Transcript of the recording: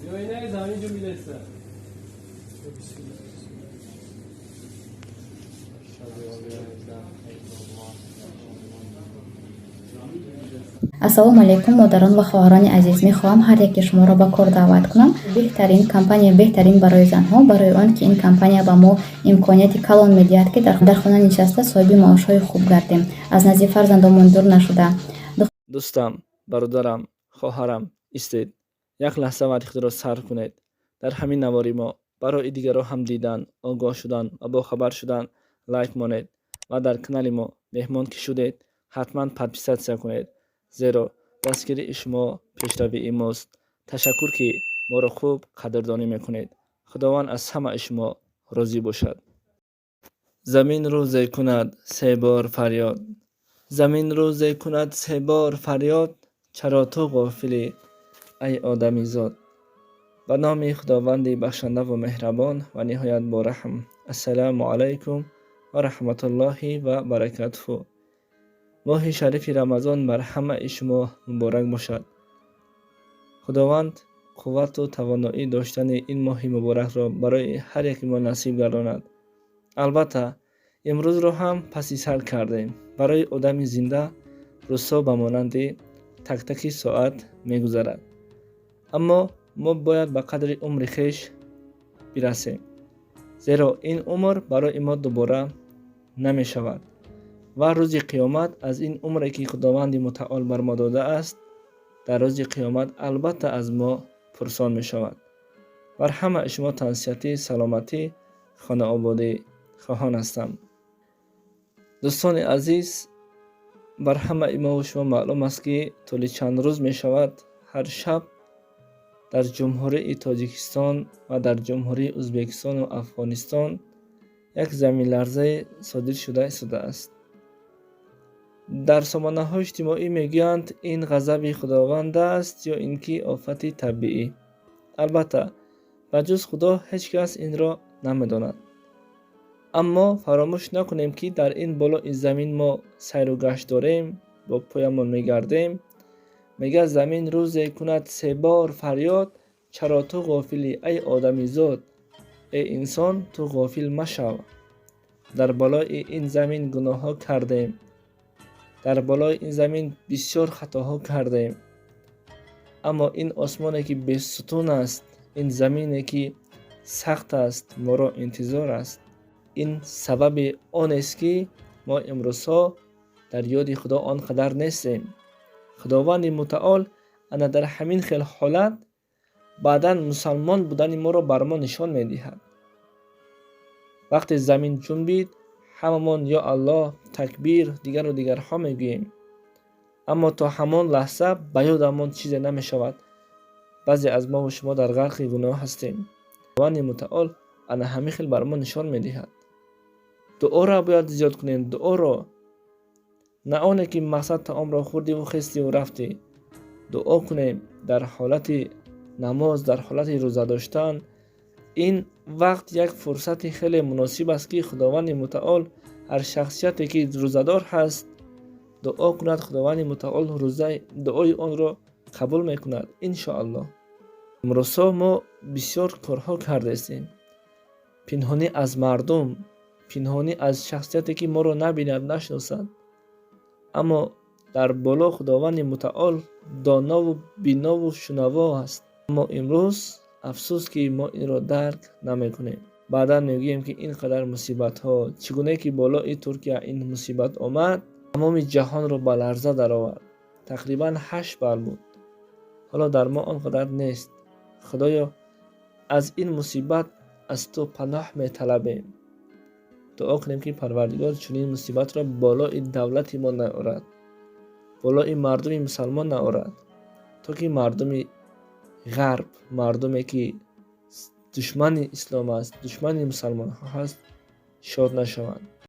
Ё, замин ҷунбидааста. Ассалому алайкум, модарон ва хоҳарони азиз! Мехоҳам ҳар яке шуморо ба кор даъват кунам. Беҳтарин компания, беҳтарин барои занҳо, барои он ки ин компания ба мо имконияти калон медиҳад, ки дар хона нишаста соҳиби маошҳои хуб гардем, аз назди фарзандомон дур нашуда. Дӯстам, бародарам, хоҳарам, истед, як лаҳза вақти худро сарф кунед. Дар ҳамин навори мо барои дигарро ҳам дидан, огоҳ шудан ва бохабар шудан лайк монед ва дар канали мо меҳмон ки шудед, ҳатман подписаться кунед, зеро дастгирии шумо пешравии мост. Ташаккур, ки моро хуб қадрдонӣ мекунед. Худованд аз ҳамаи шумо розӣ бошад. Замин рӯзе кунад се бор фарёд, замин рӯзе кунад се бор фарёд, чаро ту ғофилӣ, ай одамизод? Ба номи Худованди бахшандаву меҳрабон ва ниҳоят бораҳм. Ассалому алайкум ва раҳматуллоҳи ва баракатуҳу. Моҳи шарифи Рамазон бар ҳамаи шумо муборак бошад. Худованд қуввату тавоноӣ доштани ин моҳи муборакро барои ҳар яки мо насиб гардонад. Албатта, имрӯзро ҳам паси сар кардем. Барои одами зинда рӯзҳо ба монанди тактаки соат мегузарад, аммо мо бояд ба қадри умри хеш бирасем, зеро ин умр барои мо дубора намешавад ва рӯзи қиёмат аз ин умре, ки Худованди Мутаол бар мо додааст, дар рӯзи қиёмат албатта аз мо пурсон мешавад. Бар ҳамаи шумо тансиҳатӣ, саломатӣ, хонаободӣ хоҳон ҳастам. Дӯстони азиз, бар ҳамаи мову шумо маълум аст, ки тӯли чанд рӯз мешавад, ҳар шаб дар Ҷумҳурии Тоҷикистон ва дар Ҷумҳурии Ӯзбекистону Афғонистон як заминларзае содир шуда истодааст. Дар сомонаҳои иҷтимоӣ мегӯянд, ин ғазаби Худованд аст ё ин ки офати табиӣ. Албатта, ба ҷуз Худо ҳеҷ кас инро намедонад, аммо фаромӯш накунем, ки дар ин болои замин мо сайру гашт дорем, бо поямон мегардем. Мегӯяд: замин рӯзе кунад се бор фарёд, чаро ту ғофилӣ, ай одамизод? Эй инсон, ту ғофил машав. Дар болои ин замин гуноҳҳо кардем, дар болои ин замин бисёр хатоҳо кардем, аммо ин осмоне, ки бесутун аст, ин замине, ки сахт аст, моро интизор аст. Ин сабаби онест, ки мо имрӯзҳо дар ёди Худо он қадар нестем. Худованди Мутаол ана дар ҳамин хел ҳолат баъдан мусалмон будани моро бар мо нишон медиҳад. Вақте замин ҷунбид, ҳамамон «Ё Аллоҳ», такбир, дигару дигарҳо мегӯем, аммо то ҳамон лаҳза ба ёдамон чизе намешавад. Баъзе аз мову шумо дар ғарқи гуноҳ ҳастем. Худованди Мутаол ана ҳамин хел бар мо нишон медиҳад. Дуоро бояд зиёд кунем, дуоро, на оне ки мақсад таомро хӯрдиву хестиву рафтӣ. Дуо кунем дар ҳолати намоз, дар ҳолати рӯза доштан. Ин вақт як фурсати хеле муносиб аст, ки Худованди Мутаол ҳар шахсияте, ки рӯзадор ҳаст, дуо кунад, Худованди Мутаол дуои онро қабул мекунад, иншоаллоҳ. Имрӯзҳо мо бисёр корҳо кардаистем пинҳонӣ аз мардум, пинҳонӣ аз шахсияте, ки моро набинад, нашиносад, аммо дар боло Худованди Мутаол донову бинову шунаво аст. Аммо имрӯз, афсӯс, ки мо инро дарк намекунем. Баъдан мегӯем, ки ин қадар мусибатҳо чӣ гуна, ки болои Туркия ин мусибат омад, тамоми ҷаҳонро ба ларза даровард. Тақрибан 8 балл буд. Ҳоло дар мо он қадар нест. Худоё, аз ин мусибат аз ту паноҳ металабем. Дуо кунем, ки Парвардигор чунин мусибатро болои давлати мо наорад, болои мардуми мусалмон наорад, то ки мардуми ғарб, мардуме, ки душмани ислом аст, душмани мусалмонҳо ҳаст, шод нашаванд.